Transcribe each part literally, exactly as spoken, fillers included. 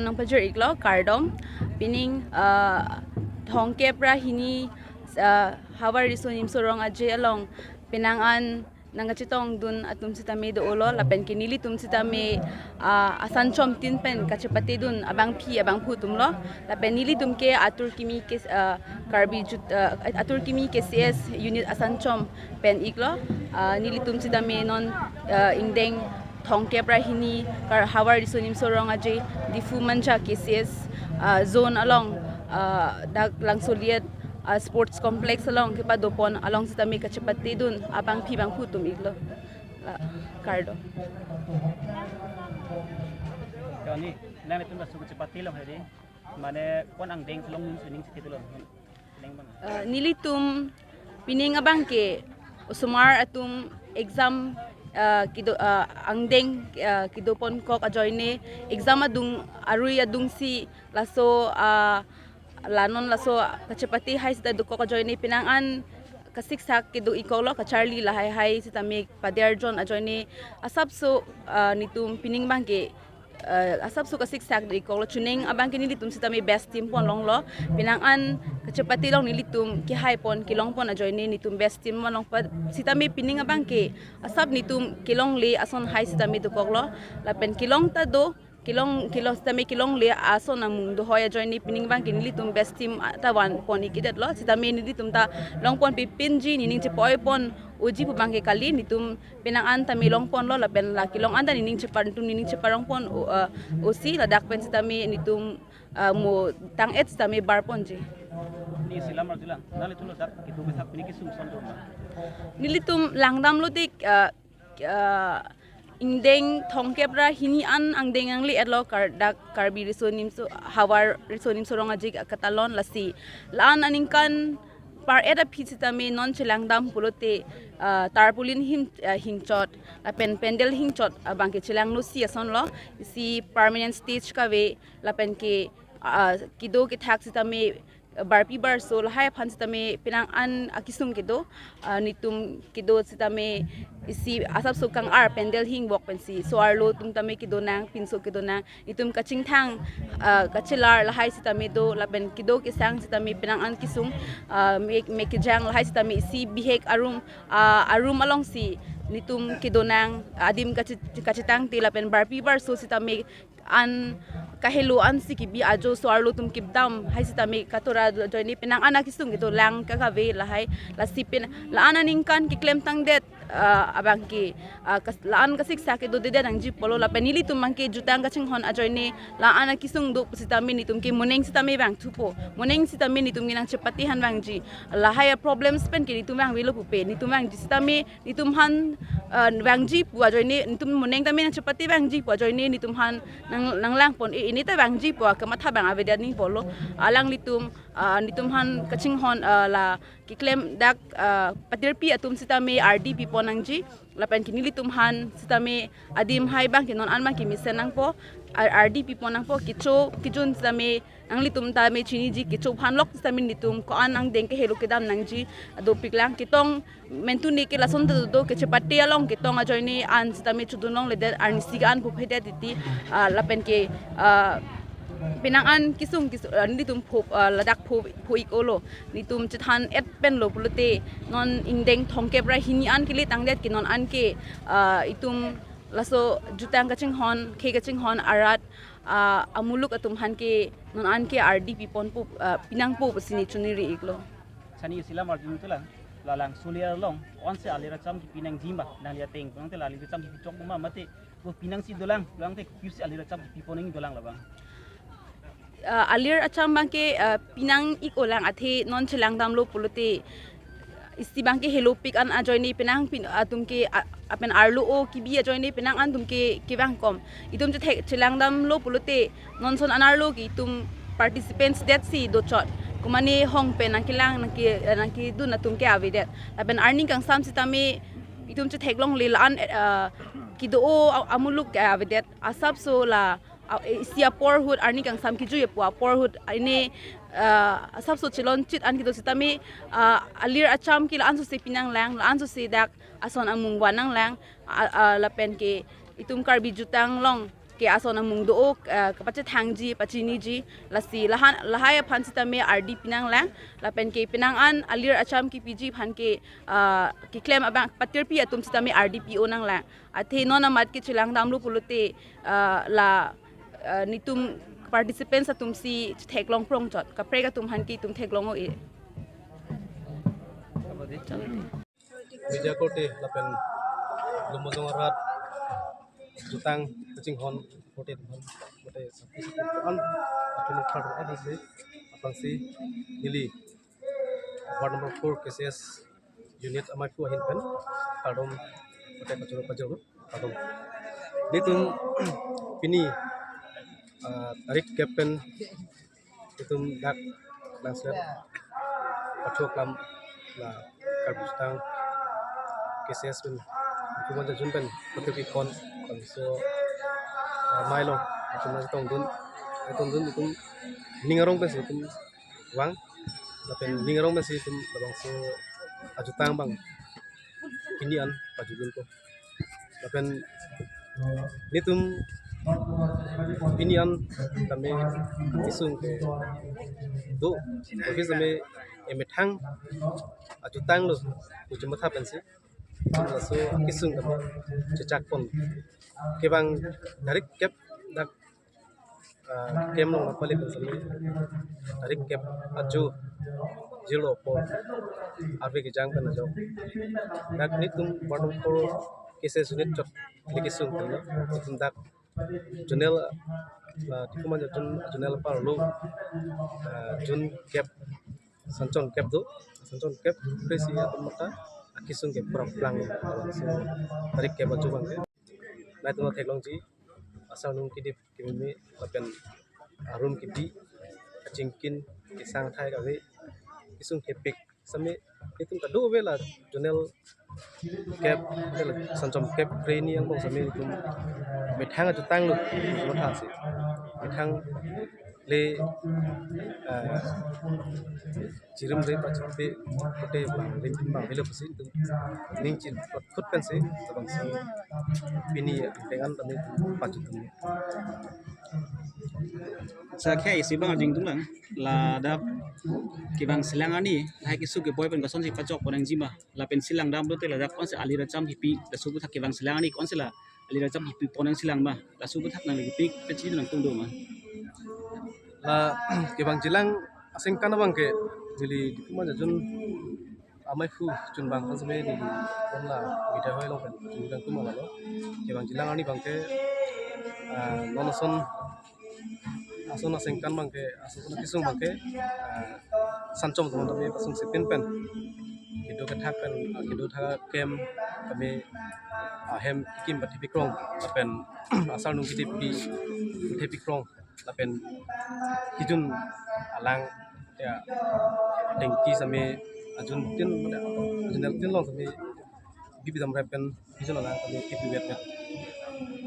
Nangpajir iklo kardom, pining ah, thongkep ra hini ah, Havar Riso Nimso Rong Aje along penang an nangkachetongdun atum sitame do-olo, lapen ke nelitum sitame ah, asan chomtin pen kachepatedun abangpi abangphu atumlo, lapen nelitum ke atur kimi ke ah, Karbi jut ah, atur kimi K C S unit asan chom pen iklo, ah, nelitum sitame non ah, ingdeng thongkep ra hini kar Havar Riso Nimso Rong Aje Diphu Manja K C S ah, zone along ah, dak Langsoliet ah, sports complex along kepadopon along sitame kachepatedun abangpi abangphu atum iklo. La, kardom. Kani, nang itum laso kachepate along hari, mane ko-an angdeng si longdun si ning chikit lo. Neng bang. Ah, nelitum pining abang ke osomar atum exam ah, kedo ah, angdeng ah, kedoponkok ajoine exam adung arui adungsi laso ah, la non laso kachepate hai sita dokok ajoine penang an kasiksak kedo ikoklo, kacharli lahai hai sitame pader jon ajoine asapso ah, nelitum pining abang ke ah, asapso kasiksak do ikoklo, chuneng abang ke nelitum sitame best team pon longlo, penang an kachepate along nelitum kehai pon kelong pon ajoine nelitum best team pon longpo sitame pining abang ke asap nelitum kelongle ason hai sitame dokoklo, lapen kelong ta do, kelong kelong sitame kelongle ason amung do hoi ajoine pining abang ke nelitum best team ta van pon ikidetlo, sitame nelitum ta long pon pipinji, nening chepoi pon oji pu abang ke kali, nelitum penang an tame long ponlo, lapen la kelong an ta nening chepar, nelitum nening cheparong pon o, ah, osi ladak pen sitame nelitum ah, mo tang-et sitame bar ponji. Ni silam arjulang, nanglitum ladak kedo kethak pini kesung son do ma? Nelitum langdamlo tik ah, ah, ingdeng thongkep ra hini an angdeng nangle-etlo kar dak Karbi Riso Nimso, Havar Riso Nimso Rong Aje katalon, lasi la-an aningkan par-et aphi sitame non chelangdam pulote ah, tarpaulin him ah, hingchot, lapen pandal hingchot abang ke chelangno si asonlo, isi permanent stage kave, lapen ke ah, kedo kethak sitame barpi barso lahai aphan sitame penang an akesung kedo, ah, nelitum kedo sitame isi asapso kang-ar pandal hingvok pensi so-arlo atum tame kedo nang, pinso kedo nang, nelitum kachingthang ah, kachelar lahai sitame do, lapen kedo kesang sitame penang an kesung ah, me, me kejang lahai sitame isi bihek arum ah, arum alongsi nelitum kedo nang, adim kache, kachetangte lapen barpi barso sitame an kahelo ansi kebi ajo so-arlo atum kipdam hai sitame katora ajoine penang an akesung kedo lang kakave lahai, lasi pen la-an aningkan keklem tangdet ah, abang ke ah, kas, la-an kasiksak kedodedet nangji pulo, lapen nelitum abang ke jutang kachinghon ajoine la-an akesung do sitame nelitum ke moneng sitame vangthupo, moneng sitame nelitum ke nangchepate aphan vangji, lahai a problems pen ke nelitum vangvelo pupe, nelitum vangji sitame nelitum aphan ah, vangji pu ajoine, nelitum moneng tame nangchepate vangji pu ajoine nelitum aphan nang, nanglang pon e, ini ta vangji pu akamatha abang avedet ni pulo, alanglitum ah, nelitum aphan kachinghon ah, la keklem dak ah, patirpi atum sitame ardi pipon nangji, lapen ke nelitum aphan sitame adim hai abang ke non an abang ke mesen nangpo, ar, ardi pipon nangpo, kecho kejun sitame nanglitum tame chiniji, kecho aphan lok sitame nelitum ko-an angdeng kehelo kedam nangji, adopiklang ketong mentune ke lason ta do, kachepate along ketong ajoine an sitame chodun longledet, arnisi ke an phuphedet titi ah, lapen ke ah, penang an kesung kesung ah, nelitum pho ah, ladak pho pho iklo, nelitum chethan-et penlo pulote non ingdeng thongkep ra hini an kele tangdet ke non an ke ah, itum laso jutang kachinghon, khei kachinghon arat ah, amuluk atum aphan ke non an ke ardi piponpo ah, pinangpo pusi ne choningri iklo. Sani silam arjun tulang, la Langsoliet along onse alir acham kepi nangji ma, nangli ateng pulote la alir acham kepi chok ma mate, ko pinangsi dolang, pulote kopi si alir acham kepi pon nangji dolang labang? Ah, alir acham abang ke ah, pinang iklo lang, athe non chelangdamlo pulote isi abang ke helopik an ajoine penang pin atum ke ah, apen arlo o kebi ajoine penang an atum ke kevang kom. Itum chethek chelangdamlo pulote non son an arlo ke itum participants det si dochot. Komane hong pen nangkelang nangke, nangkedun atum ke avedet. Lapen arni kangsam sitame itum chetheklongle la-an ah, kedo o a, amuluk ke avedet. Asapso la ah, isi apor ahut, arni kangsam kejui apu apor ahut, ine ah, asapso chelonchit an kedo sitame, ah, alir acham ke la-an sose pinanglang, la-an sose dak ason amung vannanglang, ah, ah, lapen ke itum Karbi jutang along ke ason amung do-o, ah, kapachethangji, pachiniji, lasi lahan, lahai aphan sitame ardi pinanglang, lapen ke penang an alir acham kepiji aphan ke, ah, keklem abang patirpi atum sitame ardi pi-o nanglang. Athe non amat ke chelangdamlo pulote, ah, la, ah, netum participants atum si theklong prongchot. Kaprek atum aphan ke itum theklong o e. Media korte lapen Lumbajong arat jutang kachinghon korte atum aphan, korte sapi sapi an atum thar an si apang si neli ward number four K C S unit amei ku ahin pen kardom korte pajor pajor kardom. Netum pini, ah, tarik kep pen itum dak langset pathok lam la Karbi jutang K C S pen itum wan jun pen pathok ikon kon so, ah, mailo itum na tongdun, tongdun itum ning arong pen itum vang, lapen ning arong pen si itum labangso ajutang abang pini an pajudun ko. Lapen netum pini an tame kesung kedo, office tame emethang ajutang lo, ujum matha pensi laso kesung tame chechak pon. Kevang tarik kep dak, ah, camp along nangpale pen tame tarik kep ajo jirlo apor arve kejang pen ajok dak netum ward number four K C S unit chot le kesung pen netum dak zonal, ah, Diphu Manja zon-, zonal apar lo, ah, zon kep, sanchon kep do, sanchon kep, presi atum mata akesung ke praplang, so tarik kep ajo abang ke. Nai tuma theklongji, asar nung kedip kememe lapen arum kedi, kachingkin, kesang thai kave, kesung kepik sitame itum kadokave la zonal kep, sanchon kep kreni angbong sitame itum methang ajutang lo, lo tha si. Methang le, eh, chirim re pachipe korte bang rim bang avelo pusi itum ning chin khut pensi labangso pini dengan tame pajutun. Sa khei isi abang arjudun lang, ladak kevang selang arni lahai kesung keboi pen kosonsi pachok pon nangji ma, lapen selangdam lote ladak konsi alir acham kipi, laso aputhak kevang selang arni konsi la alir acham kipi pon nangselang ma, laso aputhak nangli kipi pachini nangtong do ma? La kevang chelang asengkan abang ke neli Diphu Manja zon amei ku chun abang kan seme neli pon la media hoi along pen chun abang tum ala lo. Kevang chelang arni abang ke, ah, non ason, ason asengkan abang ke, ason kesung abang ke, ah, sanchon teman tame pasung sipin pen kedo kethak pen, ah, kedo thak kem kami, ah, hem kim pathi pikrong lapen asar nung kedip pi pathi pikrong lapen kejun alang, ya, dengki sitame ajun tin, ajun tin along sitame bibi dam rep pen kejun alang sitame kepi vet vet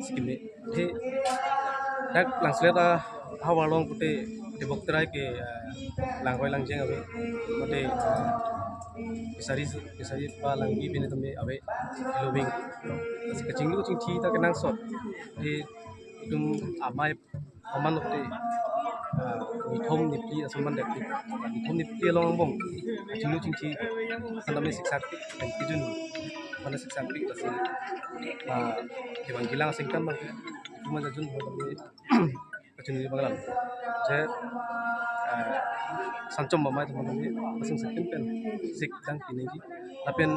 si keme. Athe dak langselet ahavar along pute tebok terai ke, eh, langroi langjeng ave, pute, eh, fishery, fishery palangpi pen tame ave, loving. Lasi kachinglu chingthi ta kenangsot. Athe itum amei aman lote, ah, nithom niphli ason man dek tik, nithom niphli along angbong kachinglu chingthi sitame siksak tik, dan kejun mana siksak tik, lasi, ah, kevang chelang asengkan abang ke Diphu Manja zon abang ke kachinglu abang lang. Je, ah, sanchon amei teman tame pasung sipin pen sik dang piniji. Lapen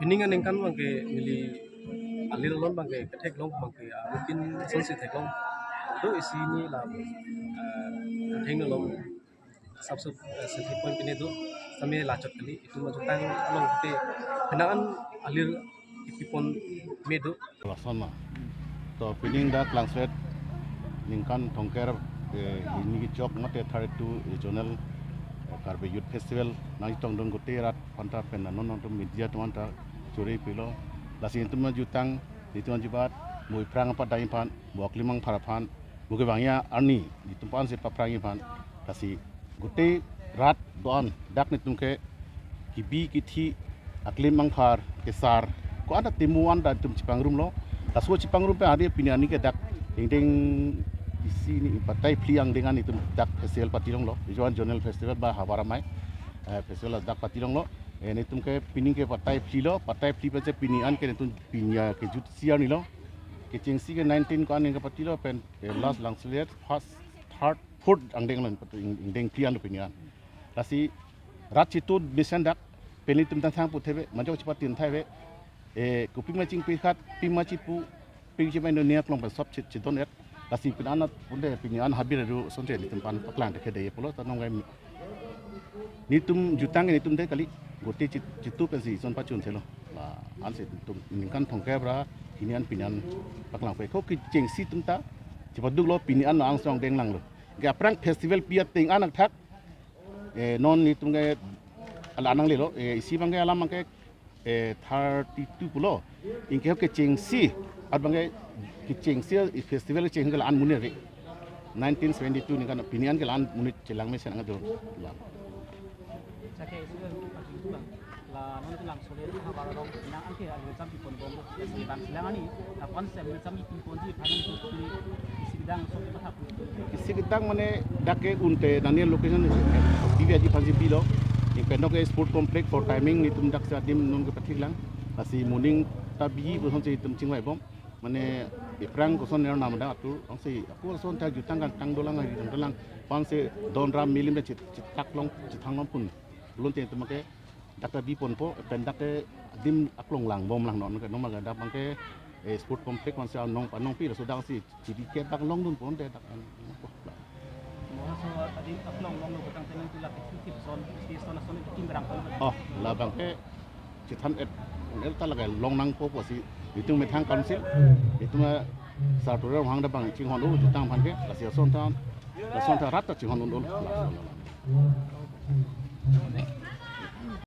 pining aningkan abang ke neli alir alon abang ke ketheklong abang ke, ah, mungkin asonsi theklong. To isi neli la, ah, theng along sap sap, ah, selfie point pine do, sitame lachot kali, itum ajutang along pute penang an alir kipi pon me do. Lason ma. To pining dak langselet ningkan thomkep, eh, hini kechok mate thirty-two regional, eh, Karbi Youth Festival nangchetongdun gute rat aphanta pen non nangtum media atum aphanta churi pilo. Lasi itum ajutang, itum ajubat, mo iphrang apadai aphan, mo aklimang phar aphan, Muke bangya arni, netum aphan si paphrang iphan, lasi gute rat do-an, dak netum ke kibi kithi, aklim angphar, kesar, ko-an ta temu an ta netum chepangrum lo. Laso chepangrum pen hari pini arni ke dak dingding isi ni batai phli angdeng an netum dak festival pati longlo. Ijoan zonal festival ba havar amei, eh, festival dak pati longlo. Eh, netum ke pini ke batai phli lo, batai phli pen si pini an ke netum pini ya kejut isi arni lo. Kechengsi ke nineteen ko-an ke pati lo pen, eh, last langselet first, third, fourth angdeng lo, ing-, ingdeng phli an lo pini an. Lasi rat chitu mesen dak, pini netum tangthang puthek ave, majok chepathin thai ave. Eh, kopi ma chingpi khat, pi ma chipu, pi chimai no niak long pen sop chi-, chidon et. Lasi pini an punte pini an habir adu sonte netum aphan paklang te khede pulo ta nong gai netum jutang netum de kali gute chi-, chitu pen si son pachun selo. La ansi netum ningkan thomkep ra hini an pini an paklang pe ko kechengsi atum ta chepaduk lo pini an angsong denglang lo. Ke aphrang festival pi ateng an athak, eh, non netum ke ala nanglelo, eh, isi abang ke alam abang ke, eh, thirty-two pulo. Anke kechengsi, abang ke kechengsi, eh, festival kecheng ke la-an amonit ave. Nineteen seventy-two ningkan pini an ke la-an amonit chelang mesen angdeng. Ya. Sake isi ke pagi tu bang. La non ke langselet havar arong nang anke alwe cham pipon bom. Lasi bang selang ani, aphan sem cham pipon ji phan tu pini isi kedang so matha pu. Isi kedang mane dak ke unte nani location T V aji aphan si pilo. Ingpen ke sport complex for timing netum dak si adim non ke pathik lang. Lasi morning ta bi puson si netum chingvai bom. Mane aphrang koson ner nam dak atur, ansi ako ason ta jutang kan tang dolang, jutang dolang. Aphan si don ram milim chit, chithak long, chithang long pun. Lun te netum ke dak ta bi ponpo, pen dak ke adim aklong lang bom lang non ke, non ma ke dak abang ke, eh, sport complex aphan si anong, anong pi laso dak si chiri ke dak longdun ponte dak. Mo so adim aklong longlo tangte nangtum la kithip son, kithip son son kim rang pon. Oh, labang ke chithan et, el ta lake long nangpo pusi, itum methang council, itum, eh, Sar Tuliram Ronghang ta bang chinghon-o jutang aphan ke, lasi ason ta, ason ta rat ta chinghon-o.